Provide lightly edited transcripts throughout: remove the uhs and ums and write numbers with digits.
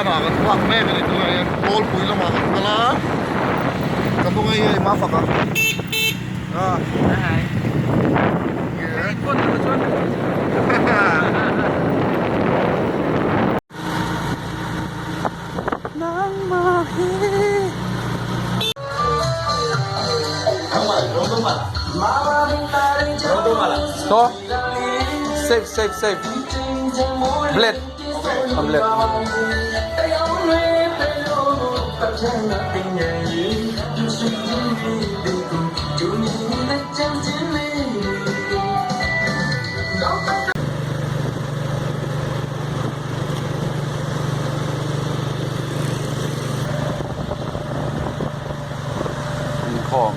Van ah kan park mek a ni tunah hian Kawlpui lamah kan kal a ka hnung a hi hma fak a ah So save save save blade a blade Inkhawm.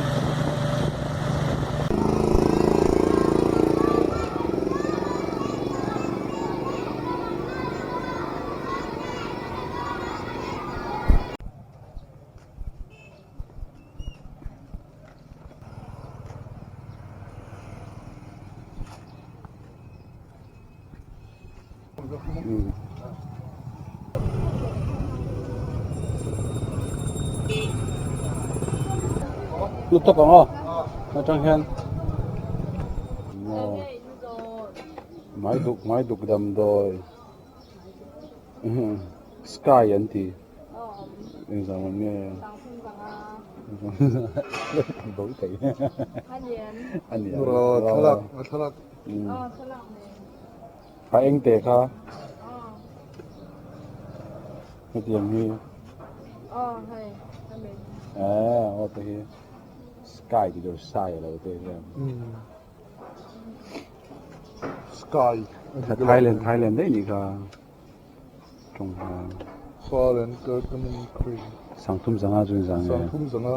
Lu tawp ang aw atang hian mai duk mai duk damdawi sky an ti engzah ang nge bo thei a ni thlalak thlalak A eng teh kha hetiang hi aw te hi sky tih tur sai a lo te hian sky Thailand Thailand daih nih kha tawng ha Thailand curcumin cream sangthum zanga chu in zang nge sangthum zanga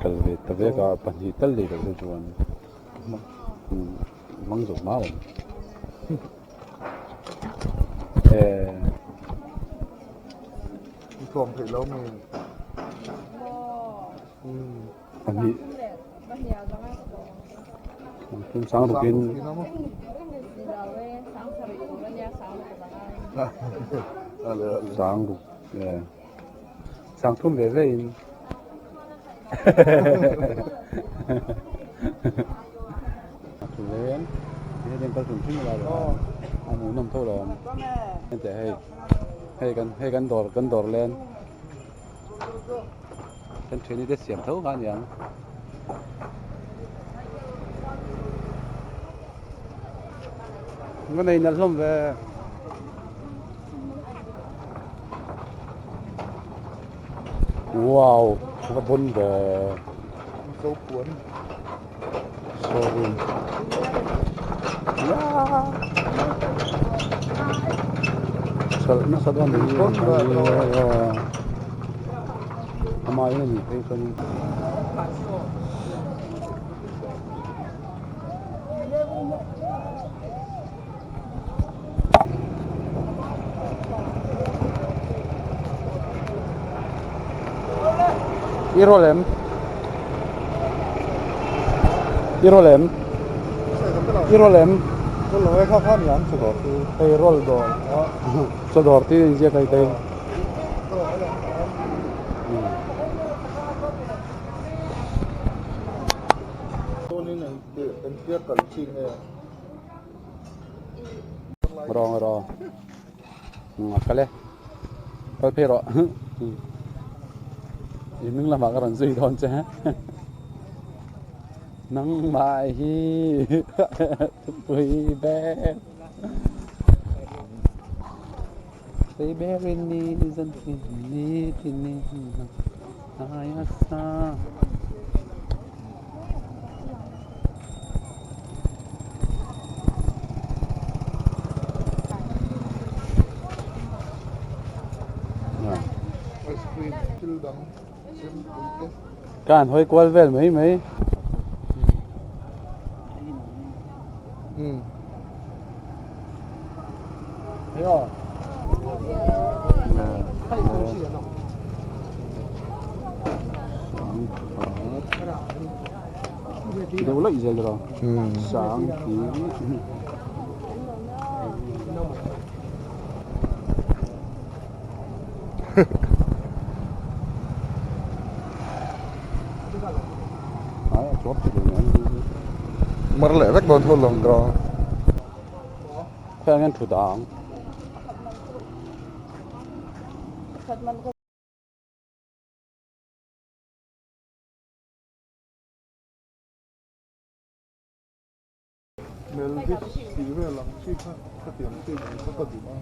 kal ve ta vek a pahnih tal lei loh te chuan Mang zawk mau ang. Eh. Thuam theih lo mi. Pahnih. Tum sang rukin. Sang ruk. Eh. Sang thum ve ve in. A hmuhnawm tho lo ang henteh hei hei kan hei kan dawr kan dawr len kan thiani te siam tho kha a ni ang. Ka nei nalh hlawm ve. Wow ka bon ve showroom chawlh nasa dawn ni ama in ani phei chuan I rawl em? I rawl em? I rawl em? Hei rawl dawr. Chaw dawr tih a inziak hei te. Rawng rawng a kal e kal phei rawh i hnung lamah ka rawn zui dawn che nangmah hi thupui ber sei berin ni zan tin ni tin ni aia sa. Ka han hawi kual vel mai mai. Deuh laih zel rawh sang hi. Ai a chuap chi duh nen. Mar leh vek dawn tho lawng draw. Khawiah nge an thu dah ang? Melvis tih vel ang chi kha khatiang chi ang kha ka duh a.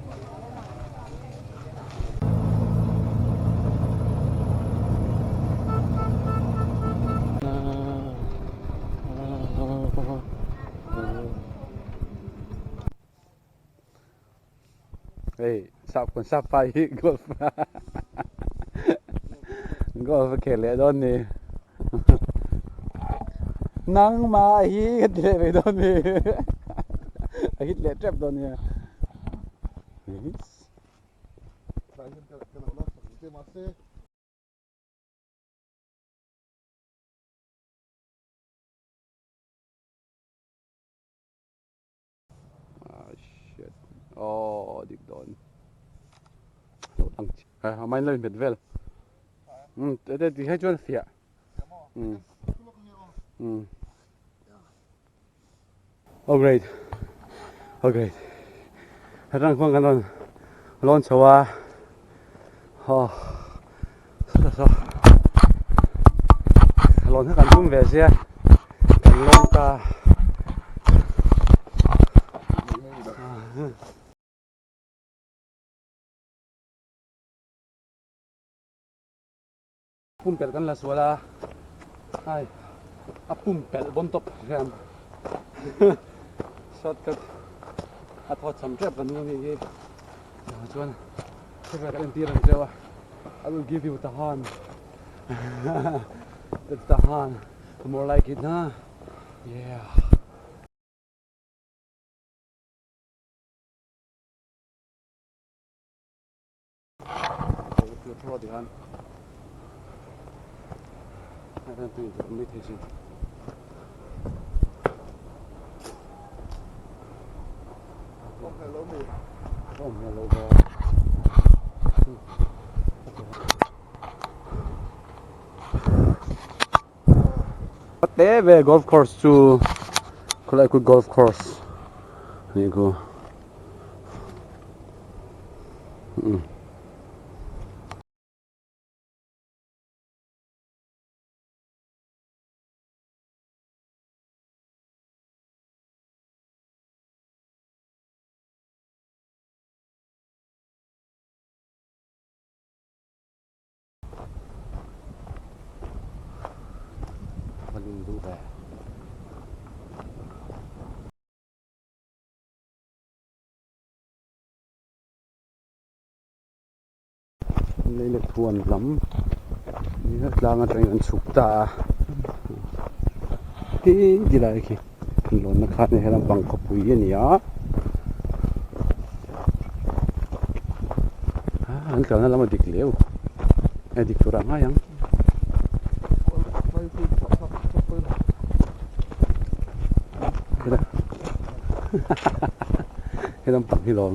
Hei sap kan sap pa hi golf golf a khel leh dawn ni nangmah hi ka ti leh mai dawn ni a hit leh tep dawn nia. Ah shit. Oh dik dawn. Lo lang chi. Ha a main lo in bet vel. Um te te ti hai chuan fiah. Um. Um. Oh great. Oh great. Atang khuan kan rawn lawn chho a. Oh. Saw saw. Lawn kha kan tum ve sia. Kan lawn ta. Pumpelh kan la sual a, hai a pumpelh bawn tawp hian shortcut a thaw cham tep kan nih hi chuan khawvel kan entir ang cheu a I will give you Tahan that's Tahan more like it na yeah. Te ve golf course chu khawlai khu golf course anih khu. Va lung duh ve. Lei leh thuan lam tlang atangin an chhuk ta a khi ti lai khi an lawnna kha nia helam pang khawpui a ni a an kalna lam a dik leu a dik tur ah ngai ang. Helam pang hi lawm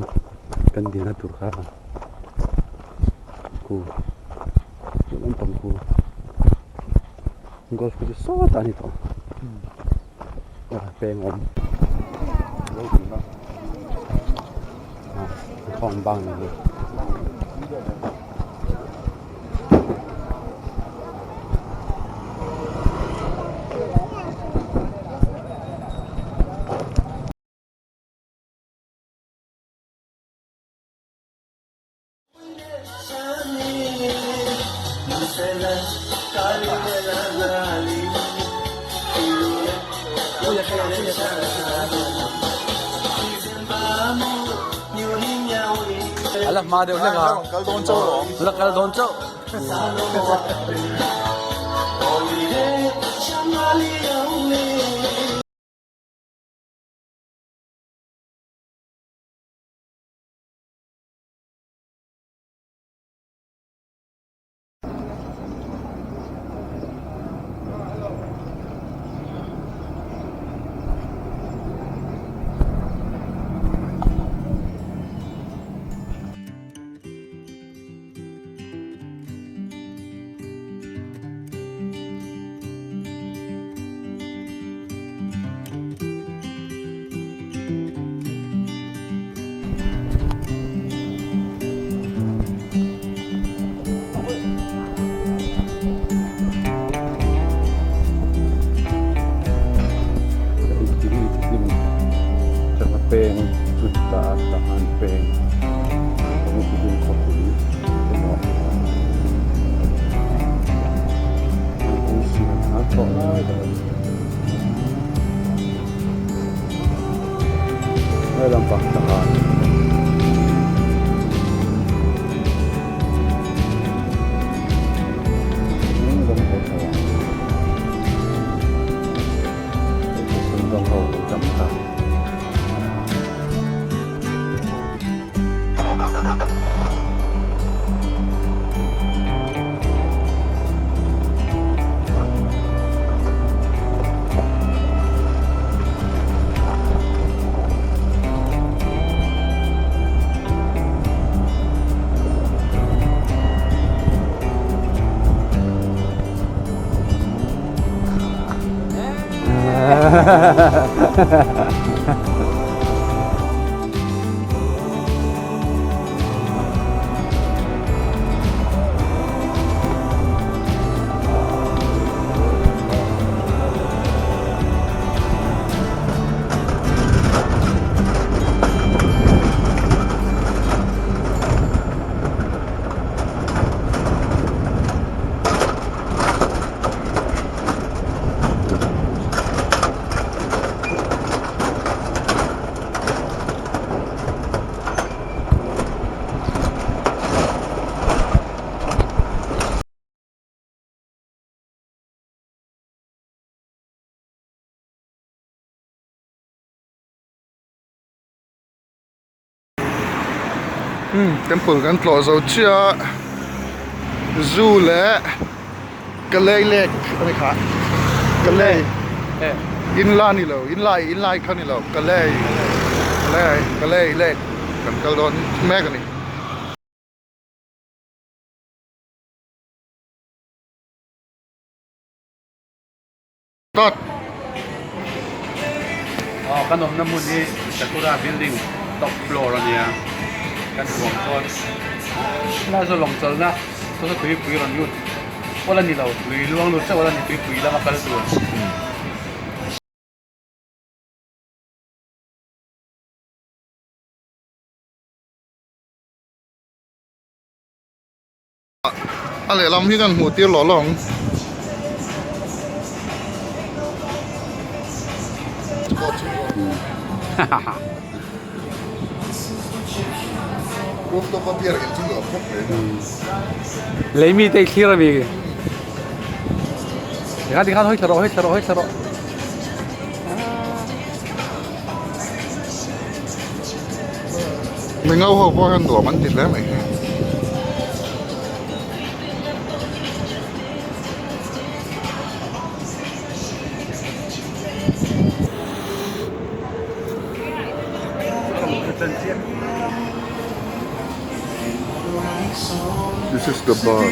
kan dina tur kha khu helam pang khu golf khu chu sawtah a ni tawh a peng awm khawng bang ni. A la hma deuh hlek a. Kal dawn chauh lawm. La kal dawn chauh. He lampang sangha. Sumdawng ho tam ta. Temple kan tlawh zo chiah a zoo leh Kalay lake a ni kha Kalay inla ni lo inla inlai kha ni lo Kalay Kalay Kalay lake kan kal dawn mek a ni. Dot. Aw kan awmna hmun hi Sakura building top floor a nia kan huang chuan helai chu lawng chawlhna saw saw tuipui rawn lut pawlh a ni lo lui luang lut chauh a ni tuipui lama kal tur. A lehlam hi kan hmuh tir lawh lawng. Rooftop a beer in chu nuam khawp mai. Lei mi te i thlir a mi. Tikhan tikhan hawi thla rawh hawi thla rawh hawi thla rawh. Mi ngau ho pawh hian nuam an ti hle mai hi. This is the bar.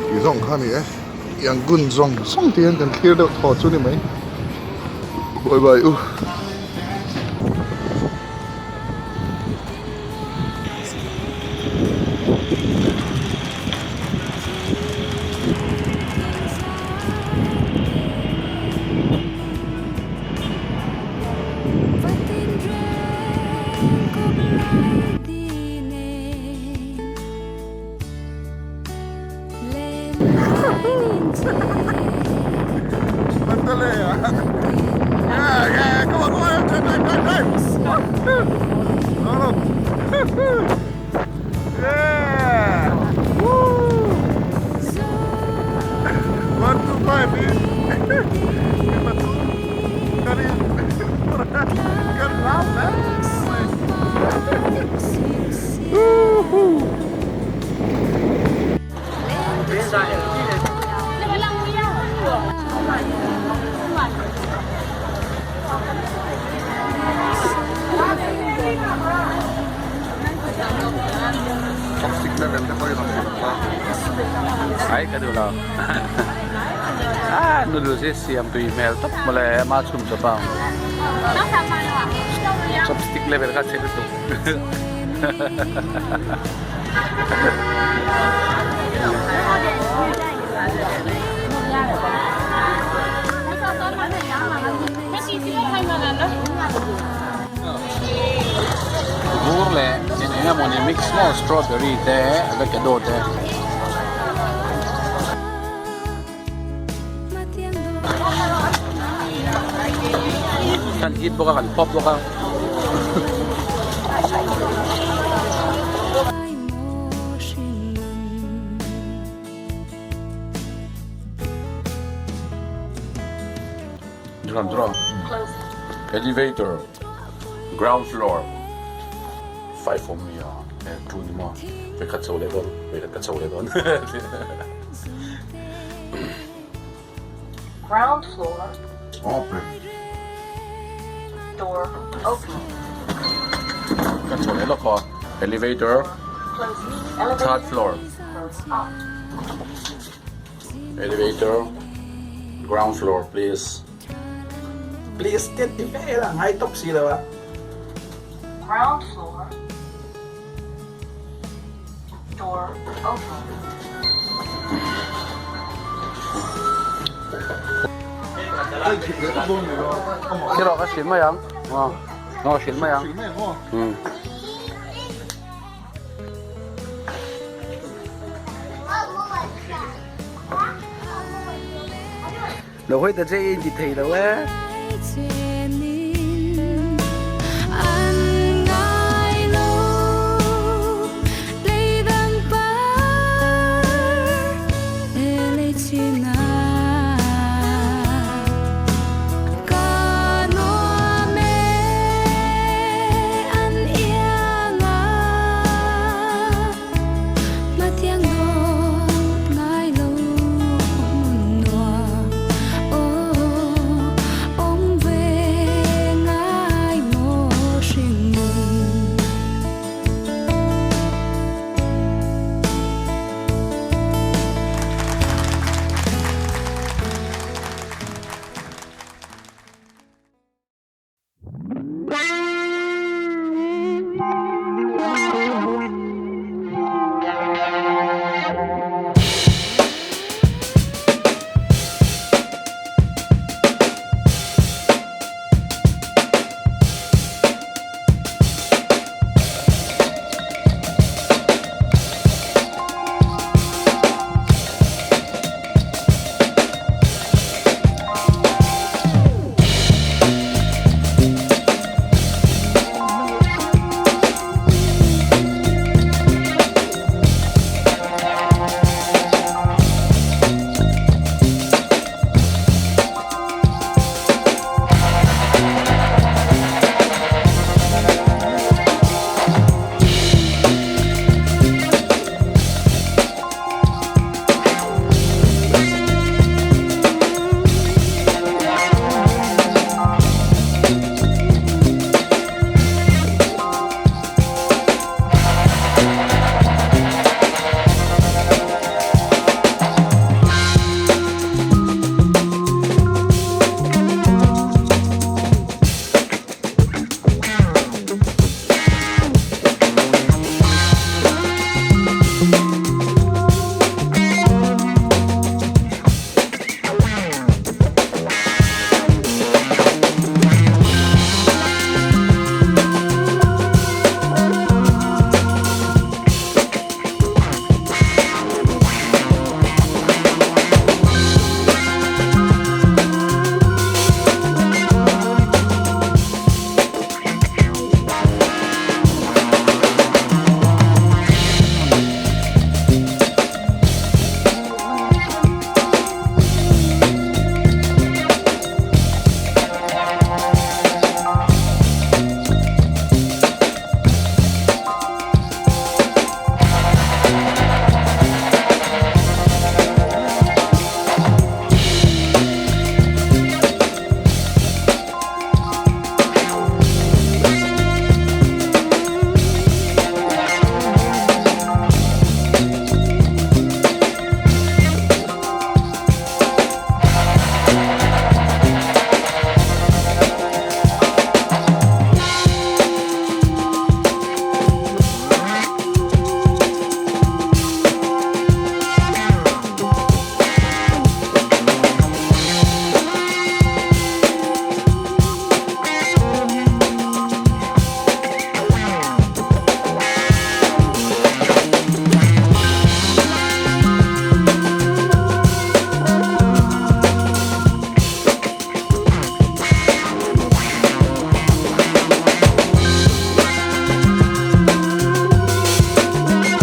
Tih zawng kha a ni e Yangon zawng zawng tih hian kan thlir deuh thaw chu a ni mai bye bye u. Chopstick level te pawh i rawn tum ta. Ai ka duh lo. Ah noodles hi siam tui hmel tawp mawle ama chhum chawp ang. Chopstick level kha chhe lutuk. Vur leh eng eng emawni mix maw strawberry te avocado te. Kan hit bawk a kan pawp bawk a. Drum drum. Elevator ground floor 5 awm nia e 2 ni maw vekhat chho leh dawn vekhat ka chho leh dawn. Ground floor. Open. Door open. Kan chho leh lawk aw. Elevator. Third floor. Elevator. Ground floor please. Please te ti vel a ngai tawp si lo a. Ground floor. Door open. Khi rawh ka hrilh mai ang. Aw hrilh mai ang. Umm. Lo hawi ta che i inti thei lo e.